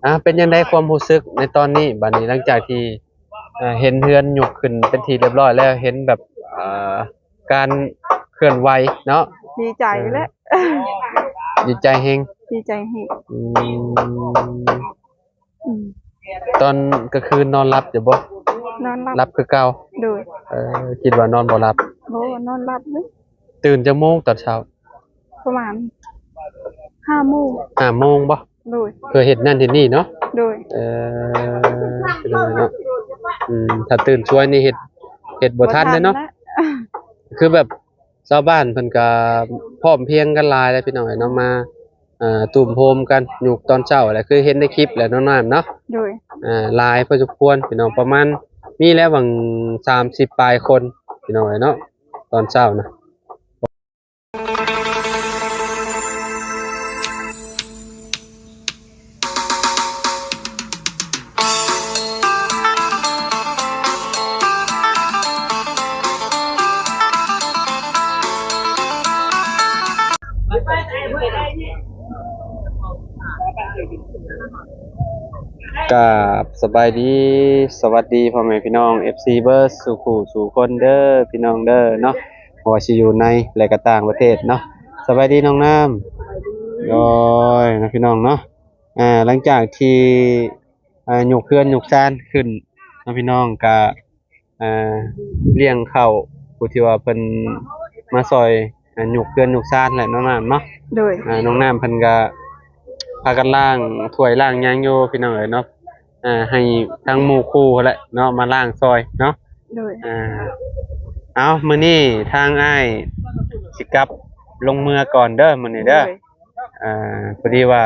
ອ່າ ເປັນຈັ່ງໃດຄວາມຮູ້ສຶກໃນຕອນນີ້ ບາດນີ້ ຫຼັງຈາກທີ່ ເອີ ເຫັນເຮືອນຍົກຂຶ້ນເປັນທີ່ຮຽບຮ້ອຍແລ້ວ ເຫັນແບບ ເອີ ການເຄື່ອນໄຫວເນາະ? ດີໃຈແຫຼະ ເອີ ດີໃຈແຮງ ດີໃຈແຮງ. ອືມ ອືມ ຕອນກາງຄືນນອນຫຼັບຢູ່ບໍ່? ນອນຫຼັບ ຫຼັບຄືເກົ່າ? ໂດຍ. ເອີ ຄິດວ່ານອນບໍ່ຫຼັບ? ບໍ່ ນອນຫຼັບເລີຍ. ຕື່ນຈັກໂມງຕອນເຊົ້າ? ປະມານຫ້າໂມງ. ຫ້າໂມງບໍ່? ໂດຍ. ເພື່ອເຮັດນັ້ນເຮັດນີ້ເນາະ? ໂດຍ. ເອີ ເປັນຈັ່ງໃດເນາະ? ອືມ ຖ້າຕື່ນສວຍນີ້ເຮັດ ເຮັດບໍ່ທັນເດ້ເນາະ? ບໍ່ທັນແຫຼະ. ຄືແບບຊາວບ້ານເພິ່ນກະພ້ອມພຽງກັນຫຼາຍແລ້ວ ພີ່ນ້ອງເອີຍເນາະ ມາ ອ່າ ຕຸ້ມໂຮມກັນ ຍຸກຕອນເຊົ້າແຫຼະ ຄືເຫັນໃນຄລິບແຫຼະ ນ້ອງນ້ຳເນາະ? ໂດຍ. ອ່າ ຫຼາຍພໍສົມຄວນ ພີ່ນ້ອງ ປະມານມີແລ້ວຫວ່າງສາມສິບປາຍຄົນ ພີ່ນ້ອງເອີຍເນາະ ຕອນເຊົ້ານະ. ກາບສະບາຍດີ ສະຫວັດດີພໍ່ແມ່ພີ່ນ້ອງ ເອັຟຊີ ເບິດສູ່ຄູ່ສູ່ຄົນເດີ ພີ່ນ້ອງເດີເນາະ ບໍ່ວ່າຊິຢູ່ໃນ ແລະ ກະຕ່າງປະເທດເນາະ. ສະບາຍດີນ້ອງນ້ຳ. ໂດຍ ເນາະ ພີ່ນ້ອງເນາະ. ອ່າ ຫຼັງຈາກທີ່ ອ່າ ຍົກເຮືອນຍົກຊານຂຶ້ນເນາະ ພີ່ນ້ອງ ກະ ອ່າ ລ້ຽງເຂົ້າຜູ້ທີ່ວ່າເພິ່ນມາຊ່ອຍ ອ່າ ຍົກເຮືອນຍົກຊານແຫຼະ ນ້ອງນ້ຳເນາະ. ໂດຍ. ອ່າ ນ້ອງນ້ຳເພິ່ນກະພາກັນລ້າງຖ້ວຍລ້າງຫຍັງຢູ່ ພີ່ນ້ອງເອີຍເນາະ. ອ່າ ໃຫ້ທັງໝູ່ຄູ່ຫັ້ນແຫຼະເນາະ ມາລ້າງຊ່ອຍເນາະ. ໂດຍ. ອ່າ ເອົາ ມື້ນີ້ທາງອ້າຍຊິກັບລົງເມືອກ່ອນເດີ ມື້ນີ້ເດີ. ໂດຍ. ອ່າ ພໍດີວ່າ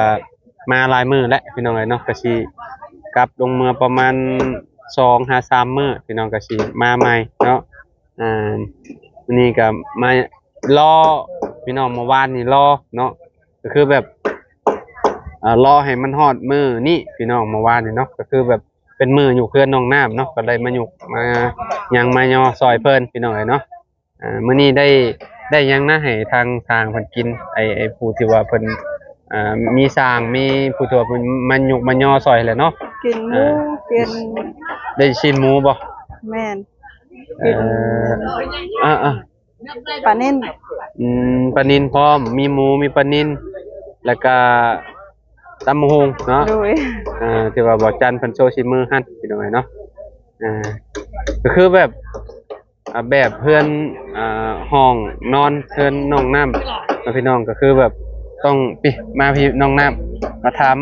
ມາຫຼາຍມື້ແລ້ວ ພີ່ນ້ອງເອີຍເນາະ ກະຊິກັບລົງເມືອປະມານສອງຫາສາມມື້ ພີ່ນ້ອງ ກະຊິມາໃໝ່ເນາະ. ອ່າ ມື້ນີ້ກະມາລໍ ພີ່ນ້ອງ ເມື່ອວານນີ້ລໍເນາະ ກະຄືແບບ ອ່າ ລໍໃຫ້ມັນຮອດມື້ນີ້ ພີ່ນ້ອງ ເມື່ອວານນີ້ເນາະ ກະຄືແບບເປັນມື້ຍົກເຮືອນນ້ອງນ້ຳເນາະ ກະໄດ້ມາຍົກມາຫຍັງມາຍໍຊ່ອຍເພິ່ນ ພີ່ນ້ອງເອີຍເນາະ. ອ່າ ມື້ນີ້ໄດ້ ໄດ້ຫຍັງນະໃຫ້ທາງຊ່າງເພິ່ນກິນ ໄອ້ ໄອ້ຜູ້ທີ່ວ່າເພິ່ນ ອ່າ ມີຊ່າງ ມີຜູ້ທີ່ວ່າເພິ່ນມາຍົກມາຍໍຊ່ອຍແຫຼະເນາະ? ກິນໝູ ອ່າ ກິນ ໄດ້ຊີ້ນໝູບໍ່? ແມ່ນ. ເອີ ກິນ ອ່າໆ ປານິນ ອືມ ປານິນພ້ອມ ມີໝູ ມີປານິນ ແລ້ວກະຕຳບັກຫຸ່ງເນາະ? ໂດຍ. ອ່າ ທີ່ວ່າບ່າວຈັນເພິ່ນໂຊສີມືຫັ້ນ ພີ່ນ້ອງເອີຍເນາະ. ອ່າ ກະຄືແບບ ອ່າ ແບບເຮືອນ ອ່າ ຫ້ອງນອນເຮືອນນ້ອງນ້ຳເນາະ ພີ່ນ້ອງ ກະຄືແບບຕ້ອງ ປິ ມາພີ້ ນ້ອງນ້ຳ ມາຖາມ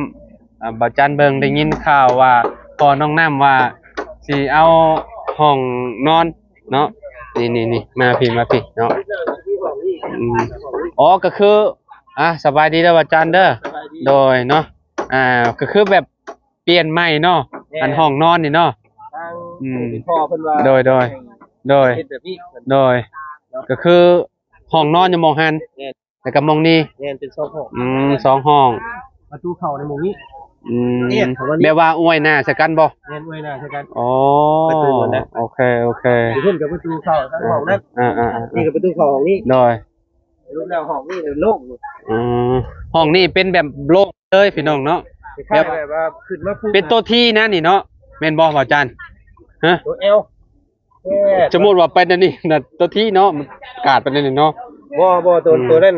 ອ່າ ບ່າວຈັນເບິ່ງ ໄດ້ຍິນຂ່າວວ່າພໍ່ນ້ອງນ້ຳວ່າຊິເອົາຫ້ອງນອນເນາະ ນີ້ໆໆ ມາພີ້ ມາພີ້ເນາະ. ອືມ ອໍ ກະຄື ອ່າ ສະບາຍດີເດີບ່າວຈັນເດີ. ສະບາຍດີ. ໂດຍເນາະ ອ່າ ກະຄືແບບ ປ່ຽນໃໝ່ເນາະ. ແມ່ນ. ອັນຫ້ອງນອນນີ້ເນາະ ທາງ ອືມ ຜູ້ຕິດຕໍ່ເພິ່ນວ່າ ໂດຍໆ ໃຫ້ ໂດຍ ເຮັດແບບນີ້ ໂດຍ ເນາະ ກະຄືຫ້ອງນອນຢູ່ໝ່ອງຫັ້ນ ແມ່ນ ແລ້ວກະໝ່ອງນີ້ ແມ່ນ ເປັນສອງຫ້ອງ ອືມ ສອງຫ້ອງ ປະຕູເຂົ້າໃນໝ່ອງນີ້ ອືມ ແບບວ່າອວຍໜ້າໃສ່ກັນບໍ່? ແມ່ນ ອວຍໜ້າໃສ່ກັນ ອໍ ປະຕູຫັ້ນນະ ໂອເຄ ໂອເຄ ຢູ່ພຸ້ນກະປະຕູເຂົ້າທາງຫ້ອງນັ້ນ ອ່າໆໆ ນີ້ກະປະຕູເຂົ້າຫ້ອງນີ້ ໂດຍ ສະຫຼຸບແລ້ວຫ້ອງນີ້ໂລ່ງ ອືມ ຫ້ອງນີ້ເປັນແບບໂລ່ງ ເລີຍພີ່ນ້ອງເນາະ ແບບ ແບບວ່າຂຶ້ນມາປຸບ ເປັນໂຕທີນະນີ້ເນາະ ແມ່ນບໍ່ບ່າວຈັນ? ຮະ ໂຕແອວ ສົມມຸດວ່າໄປແນວນີ້ນະ ໂຕທີເນາະ ມັນກາດໄປແນວນີ້ເນາະ ບໍ່ ບໍ່ ໂຕ ອືມ ໂຕນັ້ນ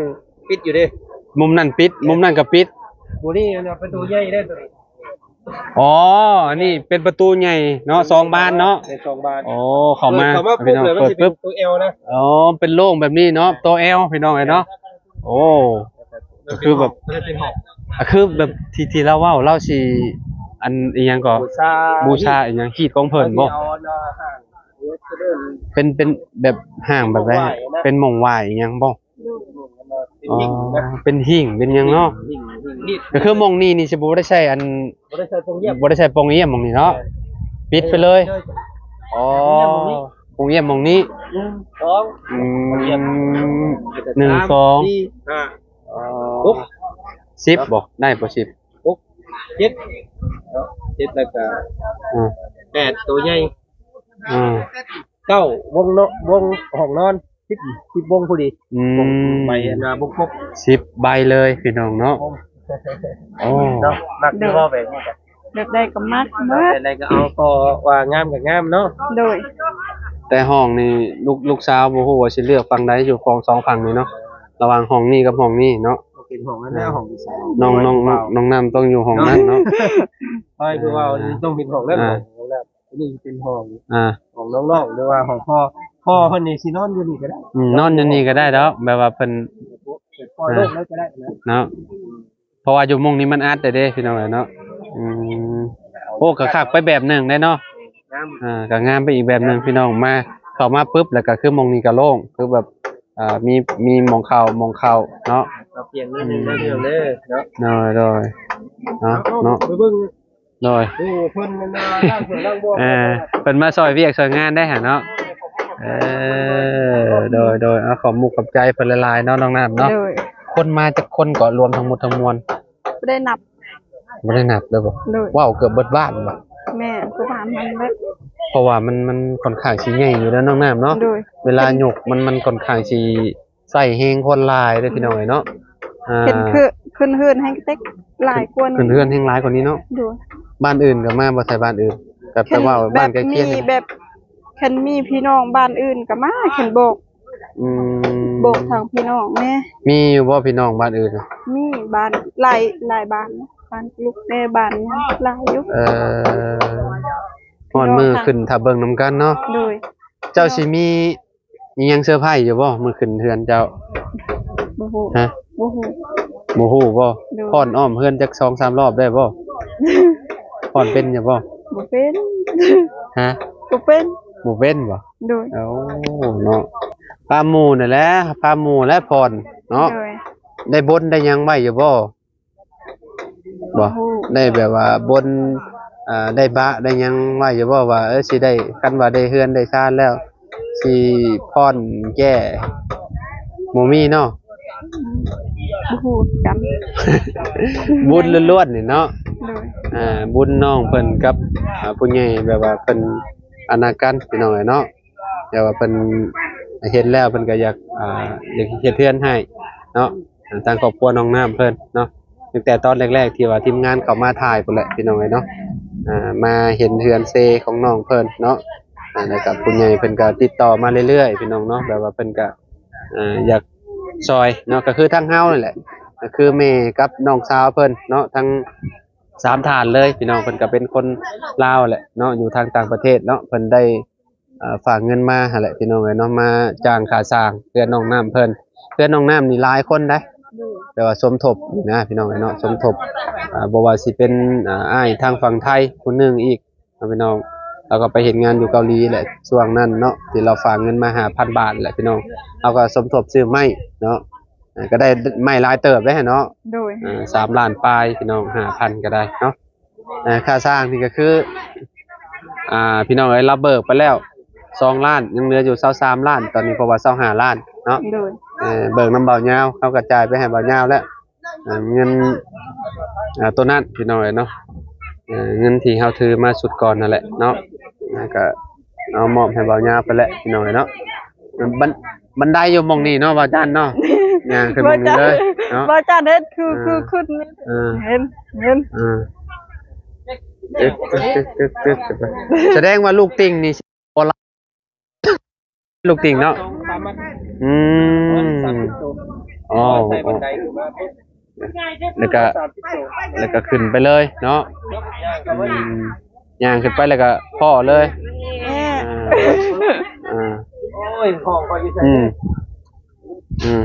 ປິດຢູ່ເດ້ ມຸມນັ້ນປິດ ມຸມນັ້ນກະປິດ ໂຕນີ້ນະ ປະຕູໃຫຍ່ເດ້ ໂຕນີ້ ອໍ ອັນນີ້ເປັນປະຕູໃຫຍ່ເນາະ ສອງບານເນາະ ເປັນສອງບານ ອໍ ເຂົ້າມາ ເຂົ້າມາປຸບ ພີ່ນ້ອງ ເປີດປຶບ ໂຕແອວນະ ອໍ ເປັນໂລ່ງແບບນີ້ເນາະ ໂຕແອວ ພີ່ນ້ອງເອີຍເນາະ ໂອ້ ກະຄືແບບ ກະຄືແບບທີ່ ທີ່ລາວເວົ້າ ລາວຊິ ອັນອີ່ຫຍັງກໍ ບູຊາ ບູຊາອີ່ຫຍັງ ຮີດຂອງເພິ່ນບໍ່ ເປັນ ເປັນແບບຫ້າງແບບໃດ ເປັນໝ່ອງໄຫວ້ອີ່ຫຍັງບໍ່? ອໍ ເປັນຫິ້ງເປັນຫຍັງເນາະ ຫິ້ງ ຫິ້ງ ຫິ້ງ ກະຄືໝ່ອງນີ້ນີ້ຊິບໍ່ໄດ້ໃຊ້ອັນ ບໍ່ໄດ້ໃຊ້ປ່ອງຢ້ຽມ ບໍ່ໄດ້ໃຊ້ປ່ອງຢ້ຽມໝ່ອງນີ້ເນາະ ແມ່ນ ປິດໄປເລີຍ ເລີຍ ອໍ ປ່ອງຢ້ຽມໝ່ອງນີ້ ປ່ອງຢ້ຽມໝ່ອງນີ້ ໜຶ່ງ ສອງ ອືມ ໜຶ່ງ ສອງ ສາມ ສີ່ ຫ້າ ອໍ ຫົກ ສິບບໍ່ ໄດ້ບໍ່ສິບ ຫົກ ເຈັດ ເຈັດ ແລ້ວກະ ອ່າ ແປດ ໂຕໃຫຍ່ ອ່າ ເກົ້າ ວົງເນາະ ວົງຫ້ອງນອນ ສິບ ສິບວົງພໍດີ ອືມ ວົງໃບອັນວ່າວົງກົບ ສິບໃບເລີຍພີ່ນ້ອງເນາະ ວົງ ໂອ້ ເນາະ ມັກຢູ່ບໍ່ແບບນີ້ກະ ແບບໃດກໍມັກເບິດ ແບບໃດກໍເອົາ ກໍວ່າງາມກໍງາມເນາະ. ໂດຍ ແຕ່ຫ້ອງນີ້ ລູກ ລູກສາວບໍ່ຮູ້ວ່າຊິເລືອກຝັ່ງໃດ ຢູ່ຂອງສອງຝັ່ງນີ້ເນາະ ລະຫວ່າງຫ້ອງນີ້ກັບຫ້ອງນີ້ເນາະ. ເປັນຫ້ອງນັ້ນແລ້ວ ຫ້ອງທີ່ສາມ ນ້ອງ ນ້ອງ ນ້ອງນ້ຳຕ້ອງຢູ່ຫ້ອງນັ້ນເນາະ. ໃຊ່ ຄືວ່າ ອ່າ ຕ້ອງເປັນຫ້ອງນັ້ນ ອ່າ ຫ້ອງນັ້ນ ອັນນີ້ເປັນຫ້ອງ ອ່າ ຂອງນ້ອງໆ ຫຼືວ່າຫ້ອງພໍ່ ພໍ່ເພິ່ນນີ້ຊິນອນຢູ່ນີ້ກໍໄດ້. ອືມ ນອນຢູ່ນີ້ກໍໄດ້ດອກ ແບບວ່າເພິ່ນ ແບບປ່ອຍໂລ່ງເລີຍກໍໄດ້ນະ ເນາະ. ເພາະວ່າຢູ່ໝ່ອງນີ້ມັນອັດແທ້ເດ້ ພີ່ນ້ອງເອີຍເນາະ. ອືມ ໂອ້ ກໍຄັກໄປແບບໜຶ່ງເດ້ເນາະ. ອ່າ ກໍງາມໄປອີກແບບໜຶ່ງ ພີ່ນ້ອງ. ມາ ເຂົ້າມາປຶບ ແລ້ວກໍຄືໝ່ອງນີ້ກໍໂລ່ງ ຄືແບບ ອ່າ ມີ ມີໝ່ອງເຂົ້າ ໝ່ອງເຂົ້າເນາະ. ກໍປ່ຽນໜ້ອຍໜຶ່ງ ອືມ ເດີເນາະ. ໂດຍ ໂດຍ ເນາະ ເນາະ ໄປເບິ່ງ ໂດຍ ໂອ້ ເພິ່ນນັ້ນນະ ລ້າງຖ້ວຍລ້າງບ່ອນ ເອີ ເພິ່ນມາຊ່ອຍວຽກຊ່ອຍງານໄດ້ຫາເນາະ. ເອີ ໂດຍ ໂດຍ ເອົາ ຂອບມຸກຂອບໃຈເພິ່ນຫຼາຍໆເນາະ ນ້ອງນ້ຳເນາະ. ໂດຍ ຄົນມາຈັກຄົນກໍ ລວມທັງໝົດທັງມວນ? ບໍ່ໄດ້ນັບ ບໍ່ໄດ້ນັບເລີຍບໍ? ໂດຍ ເວົ້າເກືອບເບິດບ້ານບໍ? ແມ່ນ ຄືບ້ານມັນເບິດ ເພາະວ່າມັນ ມັນຂ້ອນຂ້າງຊິໃຫຍ່ຢູ່ເດ້ ນ້ອງນ້ຳເນາະ. ໂດຍ ເວລາຍົກມັນ ມັນຂ້ອນຂ້າງຊິ ໃຊ້ແຮງຄົນຫຼາຍເດ້ ພີ່ນ້ອງເອີຍເນາະ. ອ່າ ເປັນຄື ຂຶ້ນເຮືອນແຮງເຕັກຫຼາຍກວ່ານີ້ ຂຶ້ນເຮືອນແຮງຫຼາຍກວ່ານີ້ເນາະ. ໂດຍ ບ້ານອື່ນກໍມາບໍ່? ໃສ່ບ້ານອື່ນ ກໍແຕ່ວ່າ ແບບ ບ້ານໃກ້ຄຽງນີ້ ແບບ ຄັນມີພີ່ນ້ອງບ້ານອື່ນກໍມາ ຄັນບອກ ອືມ ບອກທາງພີ່ນ້ອງແດ່. ມີຢູ່ບໍ່ພີ່ນ້ອງບ້ານອື່ນ? ມີ ບ້ານ ຫຼາຍ ຫຼາຍບ້ານ ບ້ານລູກແດ່ ບ້ານຫຍັງຫຼາຍຢູ່. ເອີ ຮອດມື້ຂຶ້ນຖ້າເບິ່ງນຳກັນເນາະ. ໂດຍ ເຈົ້າຊິມີ ມີຫຍັງເຊີໄພຢູ່ບໍ່ ມື້ຂຶ້ນເຮືອນເຈົ້າ? ບໍ່ຮູ້. ຮະ? ບໍ່ຮູ້. ບໍ່ຮູ້ບໍ? ໂດຍ ຟ້ອນອ້ອມເຮືອນຈັກສອງສາມລອບໄດ້ບໍ? ຟ້ອນເປັນຢູ່ບໍ? ບໍ່ເປັນ. ຮະ? ບໍ່ເປັນ. ບໍ່ເປັນບໍ? ໂດຍ ໂອ້ ເນາະ ພາໝູ່ນັ້ນແຫຼະ ພາໝູ່ແຫຼະຟ້ອນເນາະ. ໂດຍ ໄດ້ບົນໄດ້ຫຍັງໄວ້ຢູ່ບໍ? ບໍ່ ບໍ່ຮູ້ ໄດ້ແບບວ່າບົນ ອ່າ ໄດ້ບະໄດ້ຫຍັງໄວ້ຢູ່ບໍ່ວ່າ ເອີ ຊິໄດ້ ຄັນວ່າໄດ້ເຮືອນໄດ້ຊານແລ້ວ ຊິຜ່ອນແກ້ ບໍ່ມີເນາະ. ບໍ່ຮູ້ຄືກັນ ບຸນລ້ວນໆນີ້ເນາະ. ໂດຍ ອ່າ ບຸນນ້ອງເພິ່ນກັບ ອ່າ ຜູ້ໃຫຍ່ ແບບວ່າເພິ່ນອັນນັ້ນກັນ ພີ່ນ້ອງເອີຍເນາະ. ແຕ່ວ່າເພິ່ນເຫັນແລ້ວເພິ່ນກໍຢາກ ອ່າ ຢາກເຮັດເຮືອນໃຫ້ເນາະ ທາງຄອບຄົວນ້ອງນ້ຳເພິ່ນເນາະ. ຕັ້ງແຕ່ຕອນແລກໆ ທີ່ວ່າທີມງານເຂົ້າມາຖ່າຍພຸ້ນແຫຼະ ພີ່ນ້ອງເອີຍເນາະ. ອ່າ ມາເຫັນເຮືອນເຊຂອງນ້ອງເພິ່ນເນາະ ອ່າ ແລ້ວກໍຜູ້ໃຫຍ່ເພິ່ນກໍຕິດຕໍ່ມາເລື້ອຍໆ ພີ່ນ້ອງເນາະ ແບບວ່າເພິ່ນກໍ ອ່າ ຢາກຊ່ອຍເນາະ ກໍຄືທາງເຮົານັ້ນແຫຼະ ກໍຄືແມ່ກັບນ້ອງສາວເພິ່ນເນາະ ທັງສາມທ່ານເລີຍ ພີ່ນ້ອງ. ເພິ່ນກໍເປັນຄົນລາວແຫຼະເນາະ ຢູ່ທາງຕ່າງປະເທດເນາະ ເພິ່ນໄດ້ ອ່າ ຝາກເງິນມາຫັ້ນແຫຼະ ພີ່ນ້ອງເອີຍເນາະ ມາຈ້າງຄ່າສ້າງເຮືອນນ້ອງນ້ຳເພິ່ນ. ເຮືອນນ້ອງນ້ຳນີ້ຫຼາຍຄົນໄດ໋ ໂດຍ ແຕ່ວ່າສົມທົບນີ້ນະ ພີ່ນ້ອງເອີຍເນາະ ສົມທົບ ອ່າ ບໍ່ວ່າຊິເປັນ ອ່າ ອ້າຍທາງຝັ່ງໄທຜູ້ໜຶ່ງອີກເນາະ ພີ່ນ້ອງ. ລາວກໍໄປເຮັດງານຢູ່ເກົາຫຼີແຫຼະ ຊ່ວງນັ້ນເນາະ ທີ່ລາວຝາກເງິນມາຫ້າພັນບາດແຫຼະ ພີ່ນ້ອງ. ເຮົາກໍສົມທົບຊື້ໄມ້ເນາະ ອ່າ ກໍໄດ້ໄມ້ຫຼາຍເຕີບເດ້ເນາະ. ໂດຍ ອ່າ ສາມລ້ານປາຍ ພີ່ນ້ອງ ຫ້າພັນກໍໄດ້ເນາະ. ອ່າ ຄ່າສ້າງນີ້ກໍຄື ອ່າ ພີ່ນ້ອງເອີຍ ລາວເບີກໄປແລ້ວສອງລ້ານ ຍັງເຫຼືອຢູ່ຊາວສາມລ້ານຕອນນີ້ ເພາະວ່າຊາວຫ້າລ້ານເນາະ. ໂດຍ ເອີ ເບີກນຳບ່າວຍາວ ເຮົາກໍຈ່າຍໄປໃຫ້ບ່າວຍາວແລ້ວ ເອີ ເງິນ ອ່າ ໂຕນັ້ນ ພີ່ນ້ອງເອີຍເນາະ. ເອີ ເງິນທີ່ເຮົາຖືມາຊຸດກ່ອນນັ້ນແຫຼະເນາະ ແລ້ວກໍເອົາມອບໃຫ້ບ່າວຍາວໄປແລ້ວ ພີ່ນ້ອງເອີຍເນາະ. ບັນ ບັນໄດຢູ່ໝ່ອງນີ້ເນາະ ບ່າວຈັນເນາະ ຍ່າງຂຶ້ນໝ່ອງນີ້ເລີຍເນາະ. ບ່າວຈັນເຮັດຄື ອ່າ ຄືຂຶ້ນ ເອີ ເຫັນ ເຫັນ ອ່າ ຕຶກ ຕຶກ ຕຶກ ຕຶກ ຕຶກ ສະແດງວ່າລູກຕິ່ງນີ້ບໍ່ລະ ລູກຕິ່ງເນາະ. ອືມ ອໍ ແລ້ວກໍ ແລ້ວກໍຂຶ້ນໄປເລີຍເນາະ. ອືມ ຍ່າງຂຶ້ນໄປແລ້ວກໍພໍ້ເລີຍ. ແມ່ ອ່າ ໂອ້ຍ ຂອງຂ້ອຍຢູ່ໃສ? ອືມ ອືມ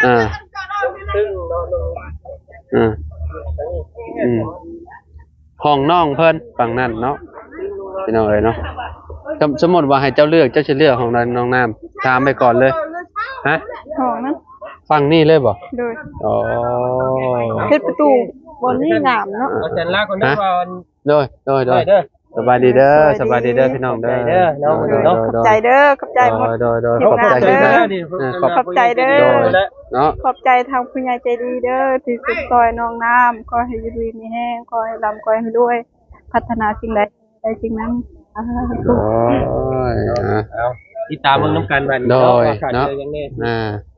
ອ່າ ອືມ ອືມ ຫ້ອງນ້ອງເພິ່ນຝັ່ງນັ້ນເນາະ ພີ່ນ້ອງເອີຍເນາະ. ສົມ ສົມມຸດວ່າໃຫ້ເຈົ້າເລືອກ ເຈົ້າຊິເລືອກຫ້ອງໃດ ນ້ອງນ້ຳ? ຖາມໄປກ່ອນເລີຍ. ຮະ? ຫ້ອງນັ້ນ ຝັ່ງນີ້ເລີຍບໍ່? ໂດຍ ອໍ ເຮັດປະຕູບ່ອນນີ້ງາມເນາະ. ຂໍສັນລາກ່ອນເດີ ວ່າ ໂດຍ ໂດຍ ໂດຍ ສະບາຍດີເດີ ສະບາຍດີເດີ ພີ່ນ້ອງເດີ. ໂດຍ ຂອບໃຈເດີ ຂອບໃຈໝົດ ໂດຍ ໂດຍ ທີມງານເດີ ຂອບໃຈເດີ ຂອບໃຈເດີ ໂດຍ ເນາະ ຂອບໃຈທາງຜູ້ໃຫຍ່ໃຈດີເດີ ທີ່ສຸດຊ່ອຍນ້ອງນ້ຳ. ຂໍໃຫ້ຢູ່ດີມີແຮງ ຂໍໃຫ້ລ່ຳ ຂໍໃຫ້ລວຍ ພັດທະນາສິ່ງໃດໄດ້ສິ່ງນັ້ນ. ໂດຍ ເອົາ ຕິດຕາມເບິ່ງນຳກັນບັດນີ້ເນາະ ໂດຍ ວ່າຂາດເຫຼືອຫຍັງແດ່ ອ່າ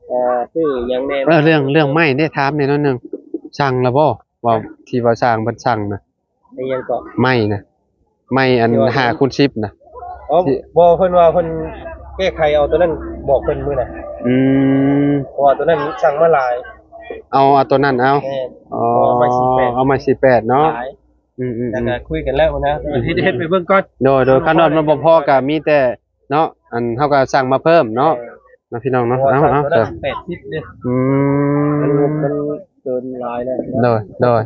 ເອີ ຊື້ຫຍັງແດ່. ເອີ ເລື່ອງ ເລື່ອງໄມ້ເດ້ ຖາມແດ່ໜ້ອຍໜຶ່ງ ສັ່ງແລ້ວບໍ່? ວ່າທີ່ວ່າຊ່າງເພິ່ນສັ່ງນະ ອີຫຍັງເກາະ? ໄມ້ນະ ໄມ້ອັນ ທີ່ວ່າ ຫ້າຄູນສິບນະ ອໍ ທີ່ ບໍ່ ເພິ່ນວ່າເພິ່ນແກ້ໄຂເອົາຕົວນັ້ນ ບອກເພິ່ນມື້ນະ ອືມ ເພາະວ່າຕົວນັ້ນສັ່ງມາຫຼາຍ ເອົາ ເອົາຕົວນັ້ນເອົາ ແມ່ນ ອໍ ເອົາໄມ້ສີ່ແປດ ເອົາໄມ້ສີ່ແປດເນາະ ຫຼາຍ ອືມໆໆ ແລ້ວກໍຄຸຍກັນແລ້ວນະ ອືມໆໆ ເຮັດ ເຮັດໄປເບິ່ງກ່ອນ ໂດຍ ໂດຍ ຄັນວ່າມັນບໍ່ພໍກໍມີແຕ່ ເນາະ ອັນເຮົາກໍສັ່ງມາເພີ່ມເນາະ ເອີ ເນາະ ພີ່ນ້ອງເນາະ ເອົາ ເອົາ ເອົາ ແປດສິບເດ້ ອືມ ມັນ ມັນເກີນຫຼາຍແລ້ວເນາະ ໂດຍ ໂດຍ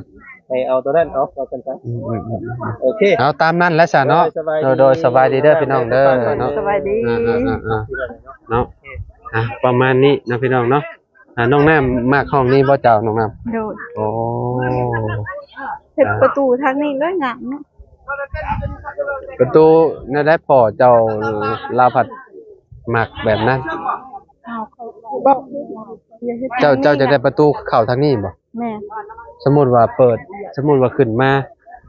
ໃຫ້ເອົາຕົວນັ້ນເອົາ ວ່າຊັ້ນຊະ ອືມໆໆ ໂອເຄ ເອົາຕາມນັ້ນແຫຼະຊະເນາະ ໂດຍ ໂດຍ ສະບາຍດີເດີພີ່ນ້ອງເດີເນາະ ສະບາຍດີ ອ່າໆໆໆ ເນາະ ອ່າ ປະມານນີ້ເນາະ ພີ່ນ້ອງເນາະ ອ່າ ນ້ອງນ້ຳມັກຫ້ອງນີ້ບໍ່ເຈົ້າ ນ້ອງນ້ຳ? ໂດຍ ໂອ້ ເຮັດປະຕູທາງນີ້ເລີຍງາມເນາະ ປະຕູແນວໃດພໍ່ເຈົ້າລາວພັດມັກແບບນັ້ນ ເຈົ້າ ເຈົ້າຢາກໄດ້ປະຕູເຂົ້າທາງນີ້ບໍ່? ແມ່ນ ສົມມຸດວ່າເປີດ ສົມມຸດວ່າຂຶ້ນມາ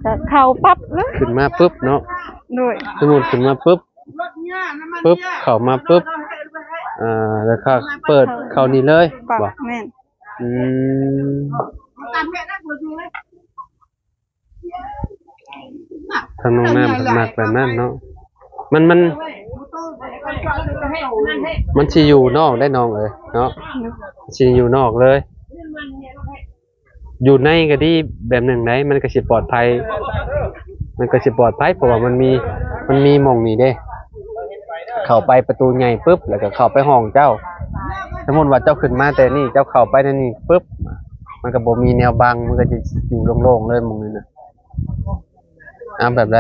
ກໍເຂົ້າປັບເລີຍ ຂຶ້ນມາປຶບເນາະ ໂດຍ ສົມມຸດຂຶ້ນມາປຶບ ປຶບ ເຂົ້າມາປຶບ ອ່າ ແລ້ວກໍເປີດເຂົ້ານີ້ເລີຍບໍ່? ແມ່ນ ອືມ ທາງນ້ອງນ້ຳເພິ່ນມັກແບບນັ້ນເນາະ ມັນ ມັນ ມັນຊິຢູ່ນອກໄດ໋ນ້ອງເອີຍເນາະ ຊິຢູ່ນອກເລີຍ ຢູ່ໃນກໍດີແບບໜຶ່ງໃດ໋ ມັນກໍຊິປອດໄພ ມັນກໍຊິປອດໄພ ເພາະວ່າມັນມີ ມັນມີໝ່ອງນີ້ເດ້ ເຂົ້າໄປປະຕູໃຫຍ່ປຶບ ແລ້ວກໍເຂົ້າໄປຫ້ອງເຈົ້າ ສົມມຸດວ່າເຈົ້າຂຶ້ນມາແຕ່ນີ້ ເຈົ້າເຂົ້າໄປໃນນີ້ປຶບ ມັນກໍບໍ່ມີແນວບັງ ມັນກໍຈະຢູ່ໂລ່ງໆເລີຍໝ່ອງນີ້ນະ ເອົາແບບໃດ?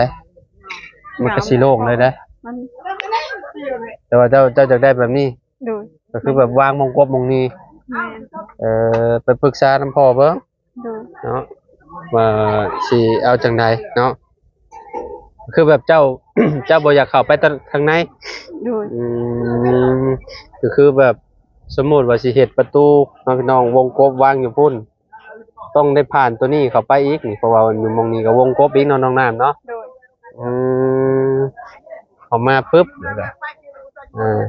ມັນກໍຊິໂລ່ງເລີຍເດ້ ມັນ ແຕ່ວ່າເຈົ້າ ເຈົ້າຢາກໄດ້ແບບນີ້ ໂດຍ ກໍຄືແບບວາງໝ່ອງກົບໝ່ອງນີ້ ແມ່ນ ເອີ ໄປປຶກສານຳພໍ່ເບິ່ງ ໂດຍ ເນາະ ວ່າຊິເອົາຈັ່ງໃດເນາະ ຄືແບບເຈົ້າ ເຈົ້າບໍ່ຢາກເຂົ້າໄປທາງໃນ ໂດຍ ອືມ ກໍຄືແບບສົມມຸດວ່າຊິເຮັດປະຕູເນາະ ພີ່ນ້ອງ ວົງກົບວາງຢູ່ພຸ້ນ ຕ້ອງໄດ້ຜ່ານຕົວນີ້ເຂົ້າໄປອີກນີ້ ເພາະວ່າຢູ່ໝ່ອງນີ້ກໍວົງກົບອີກເນາະ ນ້ອງນ້ຳເນາະ ໂດຍ ອືມ ເຂົ້າມາປຶບ ແລ້ວກໍ ອ່າ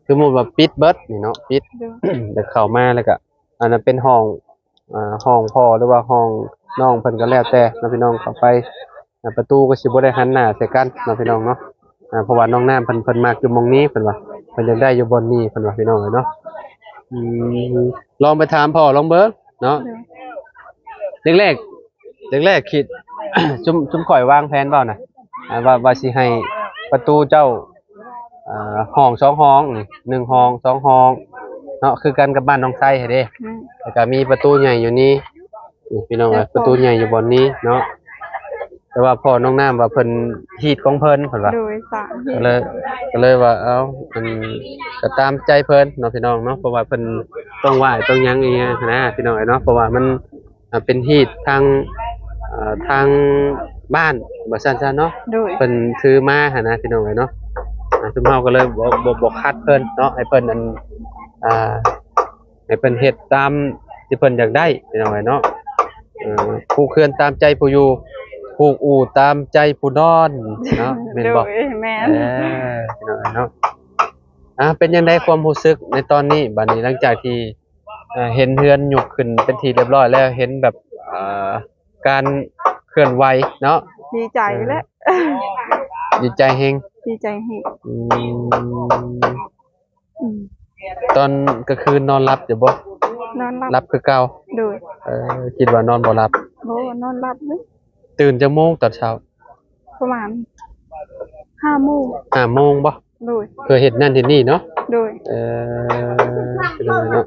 ສົມມຸດວ່າປິດເບິດນີ້ເນາະ ປິດ ໂດຍ ແລ້ວເຂົ້າມາ ແລ້ວກໍ ອັນນັ້ນເປັນຫ້ອງ ອ່າ ຫ້ອງພໍ່ ຫຼືວ່າຫ້ອງນ້ອງເພິ່ນກໍແລ້ວແຕ່ເນາະ ພີ່ນ້ອງ ເຂົ້າໄປ ອ່າ ປະຕູກໍຊິບໍ່ໄດ້ຫັນໜ້າໃສ່ກັນເນາະ ພີ່ນ້ອງເນາະ ອ່າ ເພາະວ່ານ້ອງນ້ຳເພິ່ນ ເພິ່ນມັກຢູ່ໝ່ອງນີ້ ເພິ່ນວ່າ ເພິ່ນຢາກໄດ້ຢູ່ບ່ອນນີ້ ເພິ່ນວ່າ ພີ່ນ້ອງເອີຍເນາະ ອືມ ລອງໄປຖາມພໍ່ລອງເບິ່ງເນາະ ໂດຍ ແລກໆ ແລກໆ ຄິດ ຊຸມ ຊຸມຂ້ອຍວາງແຜນເວົ້ານະ ອ່າ ວ່າ ວ່າຊິໃຫ້ປະຕູເຈົ້າ ອ່າ ຫ້ອງສອງຫ້ອງນີ້ ໜຶ່ງຫ້ອງສອງຫ້ອງເນາະ ຄືກັນກັບບ້ານນ້ອງໄຊຫັ້ນເດ້ ແມ່ນ ແລ້ວກໍມີປະຕູໃຫຍ່ຢູ່ນີ້ ນີ້ພີ່ນ້ອງເອີຍ ປະຕູໃຫຍ່ຢູ່ບ່ອນນີ້ເນາະ ແຕ່ວ່າພໍ່ນ້ອງນ້ຳວ່າເພິ່ນຮີດຂອງເພິ່ນ ເພິ່ນວ່າ ໂດຍ ສາ ກໍເລີຍ ກໍເລີຍວ່າ ເອົ້າ ອັນ ກໍຕາມໃຈເພິ່ນເນາະ ພີ່ນ້ອງເນາະ ເພາະວ່າເພິ່ນຕ້ອງໄຫວ້ຕ້ອງຫຍັງອີ່ຫຍັງຫັ້ນນະ ພີ່ນ້ອງເອີຍເນາະ ເພາະວ່າມັນ ອ່າ ເປັນຮີດທາງ ເອີ ທາງບ້ານວ່າຊັ້ນຊະເນາະ ໂດຍ ເພິ່ນຖືມາຫັ້ນນະ ພີ່ນ້ອງເອີຍເນາະ ອ່າ ຊຸມເຮົາກໍເລີຍບໍ່ ບໍ່ ບໍ່ຂັດເພິ່ນເນາະ ໃຫ້ເພິ່ນ ອັນ ອ່າ ໃຫ້ເພິ່ນເຮັດຕາມທີ່ເພິ່ນຢາກໄດ້ ພີ່ນ້ອງເອີຍເນາະ ເອີ ຜູກເຮືອນຕາມໃຈຜູ້ຢູ່ ຜູກອູ່ຕາມໃຈຜູ້ນອນເນາະ ແມ່ນບໍ່? ໂດຍ ແມ່ນ ເອີ ພີ່ນ້ອງເອີຍເນາະ ອ່າ ເປັນຈັ່ງໃດຄວາມຮູ້ສຶກໃນຕອນນີ້ ບັດນີ້ ຫຼັງຈາກທີ່ ເອີ ເຫັນເຮືອນຍົກຂຶ້ນເປັນທີ່ຮຽບຮ້ອຍແລ້ວ ເຫັນແບບ ເອີ ການເຄື່ອນໄຫວເນາະ ດີໃຈແຫຼະ ເອີ ດີໃຈແຮງ ດີໃຈແຮງ ອືມ ອືມ ຕອນກາງຄືນນອນຫຼັບຢູ່ບໍ່? ນອນຫຼັບ ຫຼັບຄືເກົ່າ ໂດຍ ເອີ ຄິດວ່ານອນບໍ່ຫຼັບ ບໍ່ ນອນຫຼັບເລີຍ ຕື່ນຈັກໂມງຕອນເຊົ້າ? ປະມານຫ້າໂມງ ຫ້າໂມງບໍ່? ໂດຍ ເພື່ອເຮັດນັ້ນເຮັດນີ້ເນາະ ໂດຍ ເອີ ເນາະ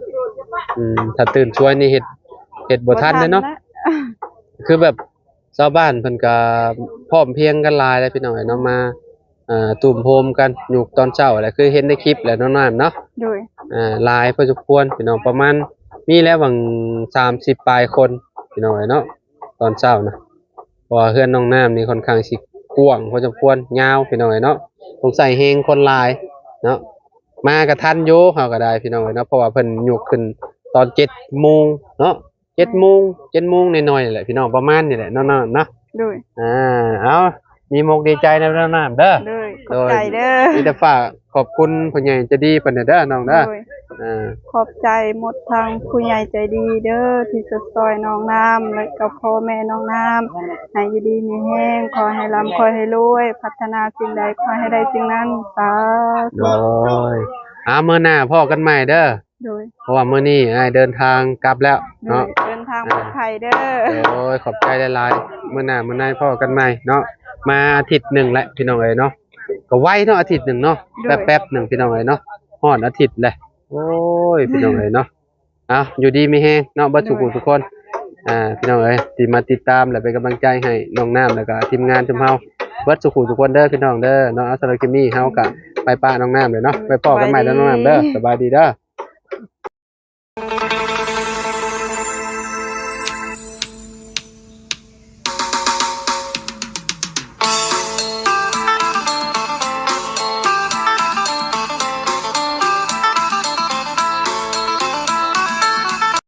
ອືມ ຖ້າຕື່ນສວຍນີ້ເຮັດ ເຮັດບໍ່ທັນເດ້ເນາະ ບໍ່ທັນແຫຼະ ຄືແບບຊາວບ້ານເພິ່ນກໍພ້ອມພຽງກັນຫຼາຍແລ້ວ ພີ່ນ້ອງເອີຍເນາະ ມາ ອ່າ ຕຸ້ມໂຮມກັນຢູ່ຕອນເຊົ້າແຫຼະ ຄືເຫັນໃນຄລິບແຫຼະ ນ້ອງນ້ຳເນາະ ໂດຍ ອ່າ ຫຼາຍພໍສົມຄວນ ພີ່ນ້ອງ ປະມານມີແລ້ວຫວ່າງສາມສິບປາຍຄົນ ພີ່ນ້ອງເອີຍເນາະ ຕອນເຊົ້ານະ ເພາະວ່າເຮືອນນ້ອງນ້ຳນີ້ຄ່ອນຂ້າງຊິກວ້າງພໍສົມຄວນ ຍາວ ພີ່ນ້ອງເອີຍເນາະ ຕ້ອງໃຊ້ແຮງຄົນຫຼາຍເນາະ ມາກໍທັນຢູ່ ເຮົາກໍໄດ້ ພີ່ນ້ອງເອີຍເນາະ ເພາະວ່າເພິ່ນຍົກຂຶ້ນຕອນເຈັດໂມງເນາະ ເຈັດໂມງ ເຈັດໂມງໜ້ອຍໆແຫຼະ ພີ່ນ້ອງ ປະມານນີ້ແຫຼະເນາະ ນ້ອງນ້ຳເນາະ ໂດຍ ອ່າ ເອົາ ດີອົກດີໃຈນຳນ້ອງນ້ຳເດີ ໂດຍ ຂອບໃຈເດີ ໂດຍ ມີແຕ່ຝາກ ຂ ຂອບຄຸນຜູ້ໃຫຍ່ໃຈດີເພິ່ນເດີນ້ອງເດີ. ໂດຍ ອ່າ ຂອບໃຈໝົດທັງຜູ້ໃຫຍ່ໃຈດີເດີ ທີ່ຊ່ວຍນ້ອງນ້ຳ ແລະກໍພໍ່ແມ່ນ້ອງນ້ຳ ໃຫ້ຢູ່ດີມີແຮງ ຂໍໃຫ້ລ່ຳ ຂໍໃຫ້ລວຍ ປາດຖະໜາສິ່ງໃດ ຂໍໃຫ້ໄດ້ສິ່ງນັ້ນ ສາທຸ. ໂດຍ ອ່າ ມື້ໜ້າພໍ້ກັນໃໝ່ເດີ. ໂດຍ ເພາະວ່າມື້ນີ້ອ້າຍເດີນທາງກັບແລ້ວເນາະ. ໂດຍ ເດີນທາງປອດໄພເດີ. ອ່າ ໂດຍ ຂອບໃຈຫຼາຍໆ ມື້ໜ້າມື້ໃນພໍ້ກັນໃໝ່ເນາະ. ມາອາທິດໜຶ່ງແຫຼະພີ່ນ້ອງເອີຍເນາະ ກໍໄວເນາະ ອາທິດໜຶ່ງເນາະ. ໂດຍ ແປັບໆໜຶ່ງພີ່ນ້ອງເອີຍເນາະ ຮອດອາທິດແຫຼະ. ໂອ້ຍ ພີ່ນ້ອງເອີຍເນາະ ເອົາ ຢູ່ດີມີແຮງເນາະ ເບິດສູ່ຜູ້ສູ່ຄົນ. ໂດຍ ອ່າ ພີ່ນ້ອງເອີຍ ທີ່ມາຕິດຕາມ ແລະເປັນກຳລັງໃຈໃຫ້ນ້ອງນ້ຳ ແລະກໍທີມງານຊຸມເຮົາ ເບິດສູ່ຜູ້ສູ່ຄົນເດີພີ່ນ້ອງເດີເນາະ. ເອົາ ສຳລັບຄລິບນີ້ເຮົາກໍໄປປະນ້ອງນ້ຳເລີຍເນາະ. ໂດຍ ໄປພໍ້ກັນໃໝ່ເດີນ້ອງນ້ຳເດີ. ສະບາຍດີ ສະບາຍດີເດີ.